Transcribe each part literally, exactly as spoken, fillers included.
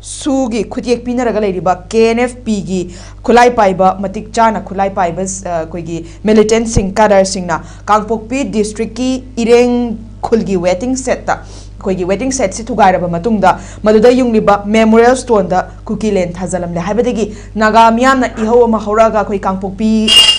ꯁꯨꯒꯤ ꯈꯨꯠꯌꯦꯛ ꯄꯤꯅꯔꯒ ꯂꯩꯔꯤꯕ ꯀꯦ and F ꯄꯤꯒꯤ ꯈꯨꯠꯂꯥꯏ ꯄꯥꯏꯕ, ꯃꯇꯤꯛ ꯆꯥꯅ ꯈꯨꯠꯂꯥꯏ ꯄꯥꯏꯕ, ꯑ, ꯑꯩꯈꯣꯏꯒꯤ ꯃꯤꯂꯤꯇꯦꯟꯠꯁꯤꯡ, ꯀꯥꯗꯔꯁꯤꯡꯅ ꯀꯥꯡꯄꯣꯛꯄꯤ ꯗꯤꯁꯇ꯭ꯔꯤꯛꯀꯤ ꯏꯔꯦꯡ ꯈꯨꯜꯒꯤ ꯋꯦꯇꯤꯡ ꯁꯦꯠꯇ, ꯑꯩꯈꯣꯏꯒꯤ ꯋꯦꯇꯤꯡ ꯁꯦꯠꯁꯤ ꯊꯨꯒꯥꯏꯔꯕ ꯃꯇꯨꯡꯗ, ꯃꯗꯨꯗ ꯌꯨꯡꯂꯤꯕ ꯃꯦꯃꯣꯔꯤꯌꯦꯜ ꯁ꯭ꯇꯣꯟꯗ ꯀꯨꯀꯤ ꯂꯦꯟ ꯊꯥꯖꯜꯂꯝꯂꯦ ꯍꯥꯏꯕꯗꯒꯤ ꯅꯥꯒꯥ ꯃꯤꯌꯥꯝꯅ ꯏꯍꯧ ꯑꯃ ꯍꯧꯔꯛꯑꯒ ꯑꯩꯈꯣꯏ ꯀꯥꯡꯄꯣꯛꯄꯤ,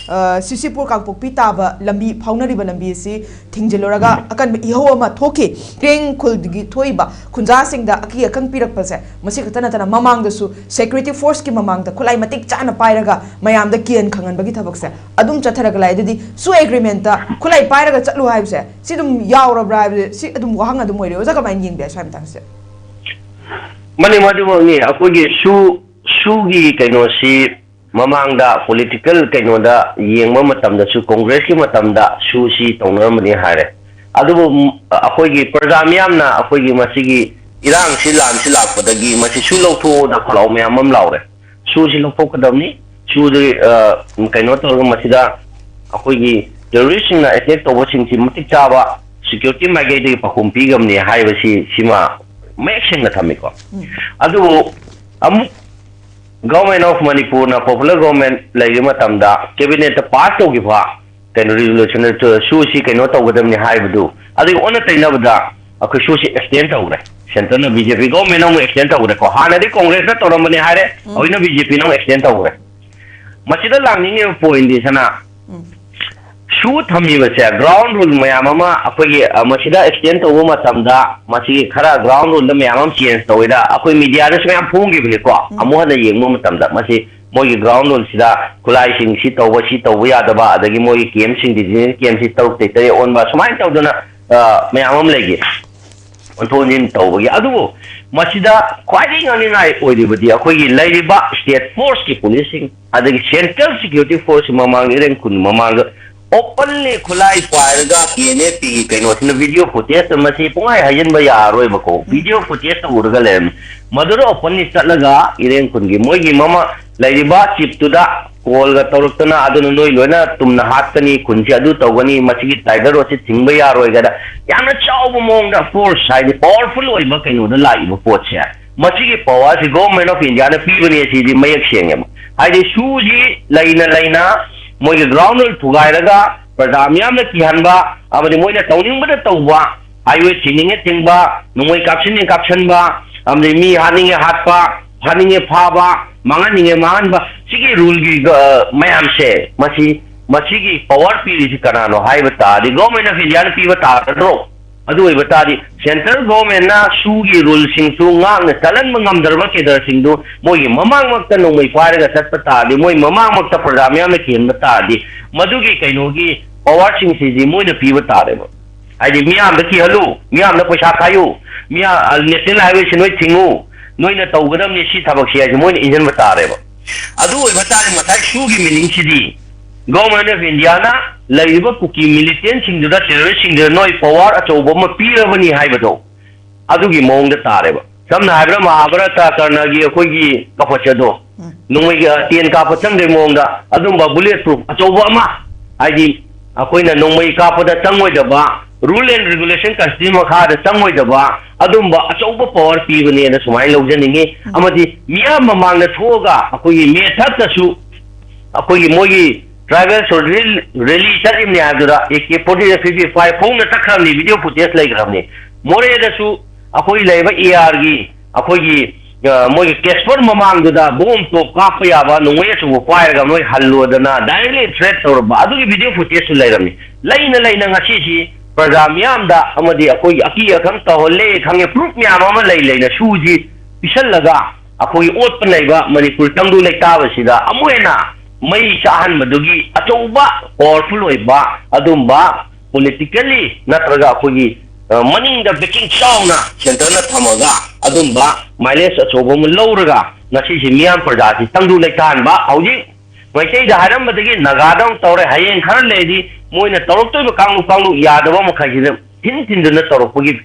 ꯑ, ꯁꯤꯁꯤꯄꯨꯔ ꯀꯥꯡꯄꯣꯛꯄꯤ ꯇꯥꯕ ꯂꯝꯕꯤ, ꯐꯥꯎꯅꯔꯤꯕ ꯂꯝꯕꯤ ꯑꯁꯤ ꯊꯤꯡꯖꯤꯜꯂꯨꯔꯒ ꯑꯀꯟꯕ ꯏꯍꯧ ꯑꯃ ꯊꯣꯛꯈꯤ꯫ ꯏꯔꯦꯡ ꯈꯨꯜꯗꯒꯤ ꯊꯣꯛꯏꯕ ꯈꯨꯟꯖꯥꯁꯤꯡꯗ ꯑꯀꯤ ꯑꯈꯪ ꯄꯤꯔꯛꯄꯁꯦ ꯃꯁꯤ ꯈꯛꯇ ꯅꯠꯇꯅ ꯃꯃꯥꯡꯗꯁꯨ ꯁꯦꯀ꯭ꯌꯨꯔꯤꯇꯤ ꯐꯣꯔꯁꯀꯤ ꯃꯃꯥꯡꯗ ꯈꯨꯠꯂꯥꯏ ꯃꯇꯤꯛ ꯆꯥꯅ ꯄꯥꯏꯔꯒ ꯃꯌꯥꯝꯗ ꯀꯤꯍꯟ ꯈꯪꯍꯟꯕꯒꯤ ꯊꯕꯛꯁꯦ ꯑꯗꯨꯝ ꯆꯠꯊꯔꯒ ꯂꯥꯛꯑꯦ꯫ ꯑꯗꯨꯗꯤ ꯁꯨ ꯑꯦꯒ꯭ꯔꯤꯃꯦꯟꯠꯇ ꯈꯨꯠꯂꯥꯏ ꯄꯥꯏꯔꯒ ꯆꯠꯂꯨ ꯍꯥꯏꯕꯁꯦ ꯁꯤ ꯑꯗꯨꯝ ꯌꯥꯎꯔꯕ꯭ꯔꯥ ꯍꯥꯏꯕꯁꯦ ꯁꯤ ꯑꯗꯨꯝ ꯋꯥꯍꯪ ꯑꯗꯨꯝ ꯑꯣꯏꯔꯦ꯫ ꯑꯣꯖꯥ ꯀꯃꯥꯏꯅ ꯌꯦꯡꯕꯤ ꯁ꯭ꯋꯥꯏ ꯃꯇꯥꯡꯁꯦ? ꯃꯥꯅꯤ, ꯃꯗꯨꯃꯛꯅꯤ꯫ ꯑꯩꯈꯣꯏꯒꯤ ꯁꯨ, ꯁꯨꯒꯤ ꯀꯩꯅꯣꯁꯤ ꯃꯃꯥꯡꯗ ꯄꯣꯂꯤꯇꯤꯀꯦꯜ ꯀꯩꯅꯣꯗ ꯌꯦꯡꯕ ꯃꯇꯝꯗꯁꯨ ꯀꯣꯡꯒ꯭ꯔꯦꯁꯀꯤ ꯃꯇꯝꯗ ꯁꯨꯁꯤ ꯇꯧꯅꯔꯝꯕꯅꯤ ꯍꯥꯏꯔꯦ꯫ ꯑꯗꯨꯕꯨ, ꯎꯝ, ꯑꯩꯈꯣꯏꯒꯤ ꯄ꯭ꯔꯖꯥ ꯃꯤꯌꯥꯝꯅ ꯑꯩꯈꯣꯏꯒꯤ ꯃꯁꯤꯒꯤ ꯏꯔꯥꯡꯁꯤ, ꯂꯥꯟꯁꯤ ꯂꯥꯛꯄꯗꯒꯤ ꯃꯁꯤ ꯁꯨ ꯂꯧꯊꯣꯛꯑꯣꯅ ꯈꯣꯜꯂꯥꯎ ꯃꯌꯥꯝ ꯑꯃ ꯂꯥꯎꯔꯦ꯫ ꯁꯨꯁꯤ ꯂꯧꯊꯣꯛꯀꯗꯕꯅꯤ꯫ ꯁꯨꯗꯤ, ꯑ, ꯀꯩꯅꯣ ꯇꯧꯔꯒ ꯃꯁꯤꯗ ꯑꯩꯈꯣꯏꯒꯤ ꯇꯦꯔꯣꯔꯤꯁꯁꯤꯡꯅ ꯑꯦꯇꯦꯛ ꯇꯧꯕꯁꯤꯡꯁꯤ ꯃꯇꯤꯛ ꯆꯥꯕ ꯁꯦꯀ꯭ꯌꯨꯔꯤꯇꯤ ꯃꯥꯏꯀꯩꯗꯒꯤ ꯄꯥꯎꯈꯨꯝ ꯄꯤꯒꯕꯅꯤ ꯍꯥꯏꯕꯁꯤ ꯁꯤꯃ ꯃꯌꯦꯛ ꯁꯦꯡꯅ ꯊꯝꯃꯤꯀꯣ꯫ ꯎꯝ꯫ ꯑꯗꯨꯕꯨ ꯑꯃꯨꯛ Government of ꯃꯅꯤꯄꯨꯔꯅ ꯄꯣꯄꯨꯂꯔ ꯒꯣꯚꯔꯟꯃꯦꯟꯠ ꯂꯩꯔꯤꯕ ꯃꯇꯝꯗ ꯀꯦꯕꯤꯅꯦꯠꯇ ꯄꯥꯁ ꯇꯧꯈꯤꯕ ꯀꯩꯅꯣ ꯔꯤꯖꯣꯂꯨꯁꯟ ꯁꯨꯁꯤ ꯀꯩꯅꯣ ꯇꯧꯒꯗꯕꯅꯤ ꯍꯥꯏꯕꯗꯨ, ꯑꯗꯨꯒꯤ ꯑꯣꯟꯅ ꯇꯩꯅꯕꯗ ꯑꯩꯈꯣꯏ ꯁꯨꯁꯤ ꯑꯦꯛꯁꯇꯦꯟ ꯇꯧꯈ꯭ꯔꯦ꯫ ꯁꯦꯟꯇꯔꯅ ꯕꯤ ꯖꯦ ꯄꯤ ꯒꯣꯚꯔꯟꯃꯦꯟꯠ ꯑꯃꯨꯛ ꯑꯦꯛꯁꯇꯦꯟ ꯇꯧꯈ꯭ꯔꯦꯀꯣ꯫ ꯍꯥꯟꯅꯗꯤ ꯀꯣꯡꯒ꯭ꯔꯦꯁꯅ ꯇꯧꯔꯝꯕꯅꯤ ꯍꯥꯏꯔꯦ, ꯎꯝ꯫ ꯍꯧꯖꯤꯛꯅ ꯕꯤ ꯖꯦ ꯄꯤꯅ ꯑꯃꯨꯛ ꯑꯦꯛꯁꯇꯦꯟ ꯇꯧꯈ꯭ꯔꯦ꯫ ꯃꯁꯤꯗ ꯂꯥꯛꯅꯤꯡꯉꯤꯕ ꯄꯣꯏꯟꯠꯇꯤ ꯁꯅꯥ, ꯎꯝ꯫ ꯁꯨ ꯊꯝꯃꯤꯕꯁꯦ ꯒ꯭ꯔꯥꯎꯟ ꯔꯨꯜ ꯃꯌꯥꯝ ꯑꯃ ꯑꯩꯈꯣꯏꯒꯤ, ꯑ, ꯃꯁꯤꯗ ꯑꯦꯛꯁꯇꯦꯟ ꯇꯧꯕ ꯃꯇꯝꯗ ꯃꯁꯤꯒꯤ ꯈꯔ ꯒ꯭ꯔꯥꯎꯟ ꯔꯨꯜꯗ ꯃꯌꯥꯝ ꯑꯃ ꯆꯦꯟꯖ ꯇꯧꯋꯤꯗ ꯑꯩꯈꯣꯏ ꯃꯤꯗꯤꯌꯥꯗꯁꯨ ꯃꯌꯥꯝ ꯐꯣꯡꯈꯤꯕꯅꯤꯀꯣ꯫ ꯎꯝ꯫ ꯑꯃꯨꯛ ꯍꯟꯅ ꯌꯦꯡꯕ ꯃꯇꯝꯗ ꯃꯁꯤ ꯃꯣꯏꯒꯤ ꯒ꯭ꯔꯥꯎꯟ ꯔꯨꯜꯁꯤꯗ ꯈꯨꯠꯂꯥꯏꯁꯤꯡ ꯁꯤ ꯇꯧꯕ ꯌꯥꯗꯕ, ꯑꯗꯒꯤ ꯃꯣꯏꯒꯤ ꯀꯦꯝꯞꯁꯤꯡ, ꯗꯤꯇꯦꯟꯁꯟ ꯀꯦꯝꯞꯁꯤ ꯇꯔꯨꯛꯇꯩ ꯇꯔꯦꯠ ꯑꯣꯟꯕ, ꯁꯨꯃꯥꯏꯅ ꯇꯧꯗꯅ, ꯑ, ꯃꯌꯥꯝ ꯑꯃ ꯂꯩꯈꯤ꯫ ꯑꯣꯟꯊꯣꯛ ꯑꯣꯟꯁꯤꯟ ꯇꯧꯕꯒꯤ꯫ ꯑꯗꯨꯕꯨ ꯃꯁꯤꯗ ꯈ꯭ꯋꯥꯏꯗꯒꯤ ꯉꯥꯡꯅꯤꯡꯉꯥꯏ ꯑꯣꯏꯔꯤꯕꯗꯤ ꯑꯩꯈꯣꯏꯒꯤ ꯂꯩꯔꯤꯕ ꯁ꯭ꯇꯦꯠ ꯐꯣꯔꯁꯀꯤ ꯄꯨꯂꯤꯁꯁꯤꯡ, ꯑꯗꯒꯤ ꯁꯦꯟꯇ꯭ꯔꯦꯜ ꯁꯦꯀ꯭ꯌꯨꯔꯤꯇꯤ ꯐꯣꯔꯁꯀꯤ ꯃꯃꯥꯡꯗ, ꯏꯔꯦꯡ ꯈꯨꯟ ꯃꯃꯥꯡꯗ ꯑꯣꯄꯟꯂꯤ ꯈꯨꯠꯂꯥꯏ ꯄꯥꯏꯔꯒ ꯀꯦ ꯑꯦꯟ ꯑꯦꯐ ꯄꯤꯒꯤ ꯀꯩꯅꯣꯁꯤꯅ ꯚꯤꯗꯤꯑꯣ ꯐꯨꯇꯦꯖꯇ, ꯃꯁꯤ ꯄꯨꯡꯍꯥꯏ ꯍꯥꯏꯖꯤꯟꯕ ꯌꯥꯔꯔꯣꯏꯕꯀꯣ, ꯎꯝ꯫ ꯚꯤꯗꯤꯑꯣ ꯐꯨꯇꯦꯖꯇ ꯎꯔꯒ ꯂꯩꯔꯝꯃꯤ꯫ ꯃꯗꯨꯗ ꯑꯣꯄꯟꯂꯤ ꯆꯠꯂꯒ ꯏꯔꯦꯡ ꯈꯨꯟꯒꯤ ꯃꯣꯏꯒꯤ ꯃꯃ-, ꯂꯩꯔꯤꯕ ꯆꯤꯞꯇꯨꯗ ꯀꯣꯜꯒ ꯇꯧꯔꯛꯇꯅ, "ꯑꯗꯨꯅ ꯅꯣꯏ ꯂꯣꯏꯅ ꯇꯨꯝꯅ ꯍꯥꯠꯀꯅꯤ, ꯈꯨꯟꯁꯤ ꯑꯗꯨ ꯇꯧꯒꯅꯤ, ꯃꯁꯤꯒꯤ ꯇꯥꯏꯒꯔ ꯔꯣꯗꯁꯤ ꯊꯤꯡꯕ ꯌꯥꯔꯣꯏ" ꯀꯥꯏꯅ ꯌꯥꯝꯅ ꯆꯥꯎꯕ ꯃꯑꯣꯡꯗ ꯐꯣꯔꯁ, ꯍꯥꯏꯗꯤ ꯄꯥꯋꯔꯐꯨꯜ ꯑꯣꯏꯕ ꯀꯩꯅꯣꯗ ꯂꯥꯛꯏꯕ ꯄꯣꯠꯁꯦ, ꯃꯁꯤꯒꯤ powerꯁꯤ Government of Indiaꯅ ꯄꯤꯕꯅꯤ, ꯁꯤꯗꯤ ꯃꯌꯦꯛ ꯁꯦꯡꯉꯦꯕ꯫ ꯍꯥꯏꯗꯤ ꯁꯨꯁꯤ ꯂꯩꯅ ꯂꯩꯅ ꯃꯣꯏꯒꯤ ground rule ꯊꯨꯒꯥꯏꯔꯒ ꯄ꯭ꯔꯖꯥ ꯃꯤꯌꯥꯝꯅ ꯀꯤꯍꯟꯕ, ꯑꯃꯗꯤ ꯃꯣꯏꯅ ꯇꯧꯅꯤꯡꯕꯗ ꯇꯧꯕ, highway ꯊꯤꯡꯅꯤꯡꯉꯦ ꯊꯤꯡꯕ, ꯅꯣꯡꯃꯩ ꯀꯥꯞꯁꯤꯟꯅꯤꯡꯉꯦ ꯀꯥꯞꯁꯟꯕ, ꯑꯃꯗꯤ ꯃꯤ ꯍꯥꯠꯅꯤꯡꯉꯦ ꯍꯥꯠꯄ, ꯐꯥꯅꯤꯡꯉꯦ ꯐꯥꯕ, ꯃꯥꯡꯍꯟꯅꯤꯡꯉꯦ ꯃꯥꯡꯍꯟꯕ, ꯁꯤꯒꯤ ruleꯒꯤ, ꯑ, ꯃꯌꯥꯝꯁꯦ, ꯃꯁꯤ, ꯃꯁꯤꯒꯤ power ꯄꯤꯔꯤꯁꯤ ꯀꯅꯥꯅꯣ ꯍꯥꯏꯕ ꯇꯥꯔꯗꯤ Government of Indiaꯅ ꯄꯤꯕ ꯇꯥꯔꯗ꯭ꯔꯣ? ꯑꯗꯨ ꯑꯣꯏꯕ ꯇꯥꯔꯗꯤ central governmentꯅ ꯁꯨꯒꯤ ruleꯁꯤꯡꯁꯨ ꯉꯥꯛꯅ ꯆꯠꯍꯟꯕ ꯉꯝꯗ꯭ꯔꯕ cadreꯁꯤꯡꯗꯨ ꯃꯣꯏꯒꯤ ꯃꯃꯥꯡꯃꯛꯇ ꯅꯣꯡꯃꯩ ꯄꯥꯏꯔꯒ ꯆꯠꯄ ꯇꯥꯔꯗꯤ, ꯃꯣꯏ ꯃꯃꯥꯡꯃꯛꯇ ꯄ꯭ꯔꯖꯥ ꯃꯤꯌꯥꯝꯅ ꯀꯤꯍꯟꯕ ꯇꯥꯔꯗꯤ, ꯃꯗꯨꯒꯤ ꯀꯩꯅꯣꯒꯤ powerꯁꯤꯡꯁꯤꯗꯤ ꯃꯣꯏꯅ ꯄꯤꯕ ꯇꯥꯔꯦꯕ꯫ ꯍꯥꯏꯗꯤ ꯃꯤꯌꯥꯝꯗ ꯀꯤꯍꯜꯂꯨ, ꯃꯤꯌꯥꯝꯗ ꯄꯩꯁꯥ ꯈꯥꯏꯌꯨ, ꯃꯤꯌꯥ-, national highwayꯁꯤ ꯅꯣꯏ ꯊꯤꯡꯉꯨ, ꯅꯣꯏꯅ ꯇꯧꯒꯗꯕꯅꯤ ꯁꯤ ꯊꯕꯛꯁꯤ ꯍꯥꯏꯁꯦ ꯃꯣꯏꯅ ꯏꯟꯁꯤꯟꯕ ꯇꯥꯔꯦꯕ꯫ ꯑꯗꯨ ꯑꯣꯏꯕ ꯇꯥꯔꯗꯤ ꯉꯁꯥꯏ ꯁꯨꯒꯤ meaningꯁꯤꯗꯤ Government of Indiaꯅ ꯂꯩꯔꯤꯕ ꯀꯨꯀꯤ militantꯁꯤꯡꯗꯨꯗ, terroristꯁꯤꯡꯗꯨꯗ ꯅꯣꯏ power ꯑꯆꯧꯕ ꯑꯃ ꯄꯤꯔꯕꯅꯤ ꯍꯥꯏꯕꯗꯣ ꯑꯗꯨꯒꯤ ꯃꯑꯣꯡꯗ ꯇꯥꯔꯦꯕ꯫ ꯁꯝꯅ ꯍꯥꯏꯔꯕꯗ ꯃꯍꯥꯚꯥꯔꯠꯇ ꯀꯔꯅꯒꯤ ꯑꯩꯈꯣꯏꯒꯤ ꯀꯐꯠꯁꯦ ꯑꯗꯣ ꯎꯝ꯫ ꯅꯣꯡꯃꯩꯒꯤ, ꯑ, ꯇꯦꯟ ꯀꯥꯞꯄ ꯆꯪꯗꯣꯏ ꯃꯑꯣꯡꯗ ꯑꯗꯨꯝꯕ bullet proof ꯑꯆꯧꯕ ꯑꯃ, ꯍꯥꯏꯗꯤ ꯑꯩꯈꯣꯏꯅ ꯅꯣꯡꯃꯩ ꯀꯥꯞꯄꯗ ꯆꯪꯉꯣꯏꯗꯕ, rule and regulation constitution ꯃꯈꯥꯗ ꯆꯪꯉꯣꯏꯗꯕ ꯑꯗꯨꯝꯕ ꯑꯆꯧꯕ power ꯄꯤꯕꯅꯦꯅ ꯁꯨꯃꯥꯏꯅ ꯂꯧꯖꯅꯤꯡꯉꯤ꯫ ꯎꯝ꯫ ꯑꯃꯗꯤ ꯃꯤꯌꯥꯝ ꯃꯃꯥꯡꯗ ꯊꯣꯛꯑꯒ ꯑꯩꯈꯣꯏꯒꯤ May third ꯇꯁꯨ ꯑꯩꯈꯣꯏꯒꯤ ꯃꯣꯏꯒꯤ tribal soldier rally ꯆꯠꯂꯤꯕꯅꯤ ꯍꯥꯏꯕꯗꯨꯗ AK forty, fifty five ꯐꯣꯡꯅ ꯆꯠꯈ꯭ꯔꯕꯅꯤ, video footage ꯂꯩꯈ꯭ꯔꯕꯅꯤ꯫ ꯃꯣꯔꯦꯗꯁꯨ ꯑꯩꯈꯣꯏ ꯂꯩꯔꯤꯕ ARꯒꯤ ꯑꯩꯈꯣꯏꯒꯤ, ꯑ, ꯃꯣꯏꯒꯤ Casper ꯃꯃꯥꯡꯗꯨꯗ bomb ꯇꯣꯞ ꯀꯥꯞꯄ ꯌꯥꯕ ꯅꯣꯡꯃꯩ ꯑꯆꯧꯕ ꯄꯥꯏꯔꯒ ꯃꯣꯏ ꯍꯜꯂꯣꯗꯅ directly threat ꯇꯧꯔꯝꯕ ꯑꯗꯨꯒꯤ video footageꯁꯨ ꯂꯩꯔꯝꯃꯤ꯫ ꯂꯩꯅ ꯂꯩꯅ ꯉꯁꯤꯁꯤ ꯄ꯭ꯔꯖꯥ ꯃꯤꯌꯥꯝꯗ ꯑꯃꯗꯤ ꯑꯩꯈꯣꯏꯒꯤ ꯑꯀꯤ ꯑꯈꯪ ꯇꯧꯍꯜꯂꯦ ꯈꯪꯉꯦ, proof ꯃꯌꯥꯝ ꯑꯃ ꯂꯩ ꯂꯩꯅ ꯁꯨꯁꯤ ꯄꯤꯁꯜꯂꯒ ꯑꯩꯈꯣꯏꯒꯤ ꯑꯣꯠꯄ ꯅꯩꯕ ꯃꯅꯤꯄꯨꯔ ꯇꯪꯗꯨ ꯂꯩꯇꯥꯕꯁꯤꯗ ꯑꯃꯨꯛ ꯍꯦꯟꯅ ꯃꯩ ꯆꯥꯍꯟꯕꯗꯨꯒꯤ ꯑꯆꯧꯕ powerful ꯑꯣꯏꯕ ꯑꯗꯨꯝꯕ politically ꯅꯠꯇ꯭ꯔꯒ ꯑꯩꯈꯣꯏꯒꯤ, ꯑ, ꯃꯅꯤꯡꯗ backing ꯆꯥꯎꯅ centreꯅ ꯊꯝꯃꯒ ꯑꯗꯨꯝꯕ mileage ꯑꯆꯧꯕ ꯑꯃ ꯂꯧꯔꯒ ꯉꯁꯤꯁꯤ ꯃꯤꯌꯥꯝ ꯄ꯭ꯔꯖꯥꯁꯤ ꯇꯪꯗꯨ ꯂꯩꯇꯥꯍꯟꯕ, ꯍꯧꯖꯤꯛ ꯃꯩꯇꯩꯗ ꯍꯥꯏꯔꯝꯕꯗꯒꯤ ꯅꯥꯒꯥꯗ ꯑꯃꯨꯛ ꯇꯧꯔꯦ, ꯍꯌꯦꯡ ꯈꯔ ꯂꯩꯔꯗꯤ ꯃꯣꯏꯅ ꯇꯧꯔꯛꯇꯣꯏꯕ ꯀꯥꯡꯂꯨꯞ ꯀꯥꯡꯂꯨꯞ ꯌꯥꯗꯕ ꯃꯈꯩꯁꯤꯗ ꯊꯤꯟ ꯊꯤꯟꯗꯨꯅ ꯇꯧꯔꯛꯄꯒꯤ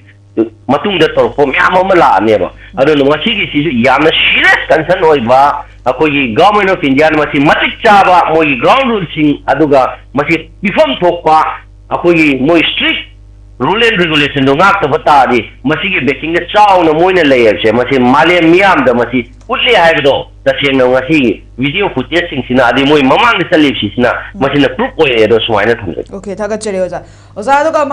ꯃꯇꯨꯡꯗ ꯇꯧꯔꯛꯄ ꯃꯌꯥꯝ ꯑꯃ ꯂꯥꯛꯑꯅꯦꯕ꯫ ꯑꯗꯨꯅ ꯉꯁꯤꯒꯤꯁꯤꯁꯨ ꯌꯥꯝꯅ serious concern ꯑꯣꯏꯕ, ꯑꯩꯈꯣꯏꯒꯤ Government of Indiaꯅ ꯃꯁꯤ ꯃꯇꯤꯛ ꯆꯥꯕ ꯃꯣꯏꯒꯤ ground ruleꯁꯤꯡ, ꯑꯗꯨꯒ ꯃꯁꯤ ꯄꯤꯐꯝ ꯊꯣꯛꯄ ꯑꯩꯈꯣꯏꯒꯤ ꯃꯣꯏ strict rule and regulation ꯗꯣ ꯉꯥꯛꯇꯕ ꯇꯥꯔꯗꯤ, ꯃꯁꯤꯒꯤ backing ꯗ ꯆꯥꯎꯅ ꯃꯣꯏꯅ ꯂꯩꯔꯤꯁꯦ, ꯃꯁꯤ ꯃꯥꯂꯦꯝ ꯃꯤꯌꯥꯝꯗ ꯃꯁꯤ ꯎꯠꯂꯦ ꯍꯥꯏꯕꯗꯣ, ꯇꯁꯦꯡꯅ ꯉꯁꯤꯒꯤ video footage ꯁꯤꯡꯁꯤꯅ, ꯑꯗꯩ ꯃꯣꯏ ꯃꯃꯥꯡꯗ ꯆꯠꯂꯤꯕꯁꯤꯁꯤꯅ, ꯃꯁꯤꯅ proof ꯑꯣꯏꯔꯛꯑꯦ꯫ ꯑꯗꯣ ꯁꯨꯃꯥꯏꯅ ꯊꯝꯖꯒꯦ꯫ ꯑꯣꯀꯦ, ꯊꯥꯒꯠꯆꯔꯤ ꯑꯣꯖꯥ꯫ ꯑꯣꯖꯥ, ꯑꯗꯨꯒ